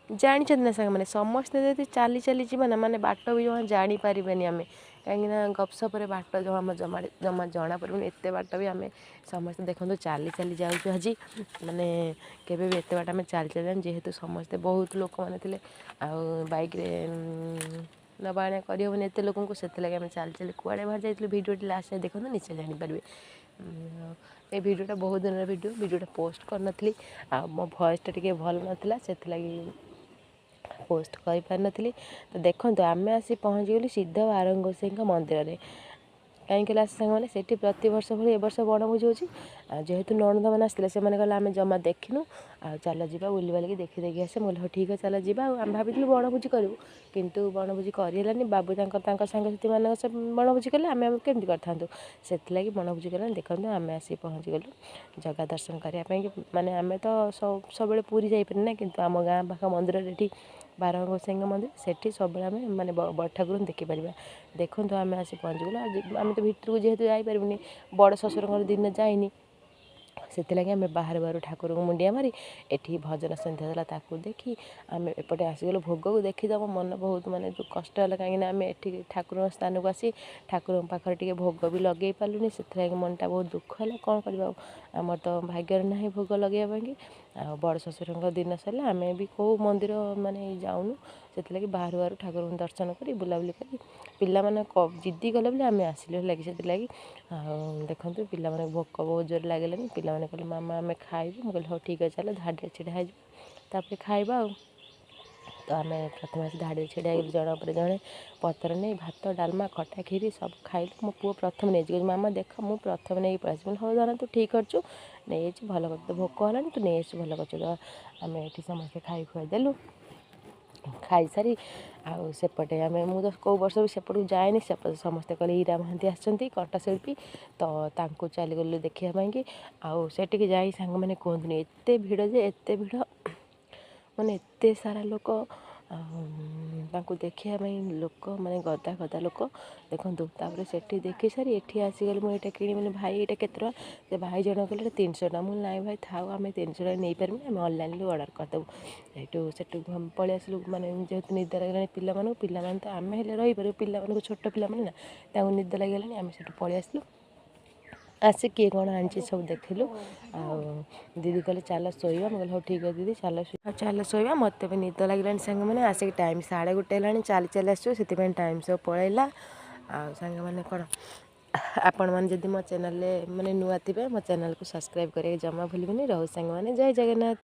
ଜାଣିଛନ୍ତି ନା ସାଙ୍ଗମାନେ, ସମସ୍ତେ ଯଦି ଚାଲି ଚାଲି ଯିବା ନା, ମାନେ ବାଟ ବି ଜମା ଜାଣିପାରିବେନି ଆମେ, କାହିଁକିନା ଗପସପରେ ବାଟ ଜମା ଜମା ଜମା ଜଣାପଡ଼ିବନି ଏତେ ବାଟ ବି। ଆମେ ସମସ୍ତେ ଦେଖନ୍ତୁ ଚାଲି ଚାଲି ଯାଉଛୁ ଆଜି, ମାନେ କେବେ ବି ଏତେ ବାଟ ଆମେ ଚାଲି ଚାଲି ଯାଉନୁ। ଯେହେତୁ ସମସ୍ତେ ବହୁତ ଲୋକମାନେ ଥିଲେ ଆଉ ବାଇକ୍ରେ ନେବା ଆଣିବା କରିହେବନି ଏତେ ଲୋକଙ୍କୁ, ସେଥିଲାଗି ଆମେ ଚାଲି ଚାଲି କୁଆଡ଼େ ବାହାରି ଯାଇଥିଲୁ। ଭିଡ଼ିଓଟି ଲାଷ୍ଟ ଯାଏ ଦେଖନ୍ତୁ, ନିଶ୍ଚୟ ଜାଣିପାରିବେ। ଏ ଭିଡ଼ିଓଟା ବହୁତ ଦିନର ଭିଡ଼ିଓ, ଭିଡ଼ିଓଟା ପୋଷ୍ଟ କରିନଥିଲି ଆଉ ମୋ ଭଏସ୍ଟା ଟିକେ ଭଲ ନଥିଲା, ସେଥିଲାଗି ପୋଷ୍ଟ କରିପାରିନଥିଲି। ତ ଦେଖନ୍ତୁ, ଆମେ ଆସି ପହଞ୍ଚିଗଲୁ ସିଦ୍ଧ ବାରଙ୍ଗ ଗୋସାଇଙ୍କ ମନ୍ଦିରରେ। କାହିଁକି କହିଲେ ସାଙ୍ଗମାନେ, ସେଠି ପ୍ରତିବର୍ଷ ଭଳି ଏ ବର୍ଷ ବଣଭୋଜି ହେଉଛି। ଆଉ ଯେହେତୁ ନଣନ୍ଦମାନେ ଆସିଥିଲେ, ସେମାନେ କହିଲେ ଆମେ ଜମା ଦେଖିନୁ ଆଉ ଚାଲ ଯିବା ବୁଲିବାଲିକି ଦେଖି ଦେଖି ଆସିବା। ମୁଁ କହିଲି ହଉ ଠିକ୍ ଅଛି, ଚାଲ ଯିବା। ଆଉ ଆମେ ଭାବିଥିଲୁ ବଣଭୋଜି କରିବୁ, କିନ୍ତୁ ବଣଭୋଜି କରିହେଲାନି। ବାବୁ ତାଙ୍କ ତାଙ୍କ ସାଙ୍ଗସାଥିମାନଙ୍କ ସହ ବଣଭୋଜି କଲେ, ଆମେ କେମିତି କରିଥାନ୍ତୁ? ସେଥିଲାଗି ବଣଭୋଜି କଲେନି। ଦେଖନ୍ତୁ, ଆମେ ଆସିକି ପହଞ୍ଚିଗଲୁ ଜଗା ଦର୍ଶନ କରିବା ପାଇଁ। ମାନେ ଆମେ ତ ସବୁବେଳେ ପୁରୀ ଯାଇପାରୁନା ନା, କିନ୍ତୁ ଆମ ଗାଁ ପାଖ ମନ୍ଦିରରେ ଏଠି ବାରଙ୍ଗ ଗୋସାଇଙ୍କ ମନ୍ଦିର, ସେଠି ସବୁବେଳେ ଆମେ ମାନେ ବଡ଼ ଠାକୁରଙ୍କୁ ଦେଖିପାରିବା। ଦେଖନ୍ତୁ, ଆମେ ଆସି ପହଞ୍ଚିଗଲୁ। ଆଉ ଆମେ ତ ଭିତରକୁ ଯେହେତୁ ଯାଇପାରିବୁନି, ବଡ଼ ଶ୍ୱଶୁରଙ୍କର ଦିନ ଯାଇନି, ସେଥିଲାଗି ଆମେ ବାହାରୁ ବାହାରୁ ଠାକୁରଙ୍କୁ ମୁଣ୍ଡିଆ ମାରି ଏଠି ଭଜନ ସନ୍ଧ୍ୟା ଦେଲା ତାକୁ ଦେଖି ଆମେ ଏପଟେ ଆସିଗଲୁ। ଭୋଗକୁ ଦେଖି ତ ମୋ ମନ ବହୁତ ମାନେ କଷ୍ଟ ହେଲା, କାହିଁକିନା ଆମେ ଏଠି ଠାକୁରଙ୍କ ସ୍ଥାନକୁ ଆସି ଠାକୁରଙ୍କ ପାଖରେ ଟିକେ ଭୋଗ ବି ଲଗେଇ ପାରିଲୁନି। ସେଥିଲାଗି ମନଟା ବହୁତ ଦୁଃଖ ହେଲା। କ'ଣ କରିବା ଆଉ, ଆମର ତ ଭାଗ୍ୟରେ ନାହିଁ ଭୋଗ ଲଗେଇବା ପାଇଁକି। ଆଉ ବଡ଼ ଶ୍ୱଶୁରଙ୍କ ଦିନ ସରିଲା, ଆମେ ବି କେଉଁ ମନ୍ଦିର ମାନେ ଯାଉନୁ, ସେଥିଲାଗି ବାହାରୁ ବାହାରୁ ଠାକୁରଙ୍କୁ ଦର୍ଶନ କରି ବୁଲାବୁଲି କରି ପିଲାମାନେ ଜିଦି କଲେ ବୋଲି ଆମେ ଆସିଲୁ ହେଲା କି, ସେଥିଲାଗି। ଆଉ ଦେଖନ୍ତୁ, ପିଲାମାନଙ୍କୁ ଭୋକ ବହୁତ ଜୋରେ ଲାଗିଲାନି। ପିଲାମାନେ କହିଲେ ମାମା ଆମେ ଖାଇବୁ। ମୁଁ କହିଲି ହଉ ଠିକ୍ ଅଛି, ଚାଲ ଧାଡ଼ିରେ ଛିଡ଼ା ହେଇଯିବା, ତାପରେ ଖାଇବା। ଆଉ ତ ଆମେ ପ୍ରଥମେ ଆସି ଧାଡ଼ିରେ ଛିଡ଼ା ହେଇଗଲୁ ଜଣ ପରେ ଜଣେ ପତ୍ର ନେଇ, ଭାତ, ଡାଲମା, ଖଟା, କ୍ଷୀରି ସବୁ ଖାଇଲୁ। ମୋ ପୁଅ ପ୍ରଥମେ ନେଇଛି, କହୁଛି ମାମା ଦେଖ ମୁଁ ପ୍ରଥମେ ନେଇକି ପଳେଇ ଆସିବି। ହଉ ଧନ, ତୁ ଠିକ୍ କରିଛୁ, ନେଇଯାଇଛି, ଭଲ କରିଛୁ, ତ ଭୋକ ହେଲାଣି, ତୁ ନେଇ ଆସିଛୁ, ଭଲ କରିଛୁ। ତ ଆମେ ଏଠି ସମସ୍ତେ ଖାଇ ଖୁଆଇ ଦେଲୁ। ଖାଇସାରି ଆଉ ସେପଟେ ଆମେ, ମୁଁ ତ କେଉଁ ବର୍ଷ ବି ସେପଟକୁ ଯାଏନି, ସେପଟେ ସମସ୍ତେ କହିଲେ ଇରା ମହାନ୍ତି ଆସିଛନ୍ତି କଣ୍ଠଶିଳ୍ପୀ, ତ ତାଙ୍କୁ ଚାଲିଗଲୁ ଦେଖିବା ପାଇଁକି। ଆଉ ସେଠିକି ଯାଇ ସାଙ୍ଗମାନେ କୁହନ୍ତୁନି, ଏତେ ଭିଡ଼ ଯେ ଏତେ ଭିଡ଼, ମାନେ ଏତେ ସାରା ଲୋକ ଆଉ ତାଙ୍କୁ ଦେଖିବା ପାଇଁ ଲୋକ ମାନେ ଗଦା ଗଦା ଲୋକ। ଦେଖନ୍ତୁ, ତାପରେ ସେଠି ଦେଖି ସାରି ଏଠି ଆସିଗଲି। ମୁଁ ଏଇଟା କିଣିବିନି ଭାଇ, ଏଇଟା କେତେ ଟଙ୍କା? ସେ ଭାଇ ଜଣ କହିଲେ ଏଇଟା 300 ଟଙ୍କା। ମୁଁ ନାଇଁ ଭାଇ ଥାଉ, ଆମେ 300 ଟଙ୍କା ନେଇପାରିବୁନି, ଆମେ ଅନଲାଇନ୍ରୁ ଅର୍ଡ଼ର କରିଦେବୁ। ସେଇଠୁ ସେଠୁ ପଳେଇ ଆସିଲୁ। ମାନେ ଯେହେତୁ ନିଦ ଲାଗିଲାଣି ପିଲାମାନଙ୍କୁ, ପିଲାମାନେ ତ ଆମେ ହେଲେ ରହିପାରିବୁ, ପିଲାମାନଙ୍କୁ ଛୋଟ ପିଲାମାନେ ନା, ତାଙ୍କୁ ନିଦ ଲାଗିଗଲାଣି। ଆମେ ସେଠୁ ପଳେଇ ଆସିଲୁ। ଆସି କିଏ କ'ଣ ଆଣିଛି ସବୁ ଦେଖିଲୁ। ଆଉ ଦିଦି କହିଲେ ଚାଲ ଶୋଇବା। ମୁଁ କହିଲି ହଉ ଠିକ୍ ଅଛି ଦିଦି, ଚାଲ ଚାଲ ଶୋଇବା। ମୋତେ ବି ନିଦ ଲାଗିଲାଣି ସାଙ୍ଗମାନେ। ଆସିକି ଟାଇମ୍ 1:30 ହେଲାଣି, ଚାଲି ଚାଲି ଆସିଛୁ, ସେଥିପାଇଁ ଟାଇମ୍ ସବୁ ପଳେଇଲା। ଆଉ ସାଙ୍ଗମାନେ କ'ଣ, ଆପଣମାନେ ଯଦି ମୋ ଚ୍ୟାନେଲ୍ରେ ମାନେ ନୂଆ ଥିବେ, ମୋ ଚ୍ୟାନେଲ୍କୁ ସବସ୍କ୍ରାଇବ୍ କରିବାକୁ ଜମା ଭୁଲିବେନି। ରହୁ ସାଙ୍ଗମାନେ, ଜୟ ଜଗନ୍ନାଥ।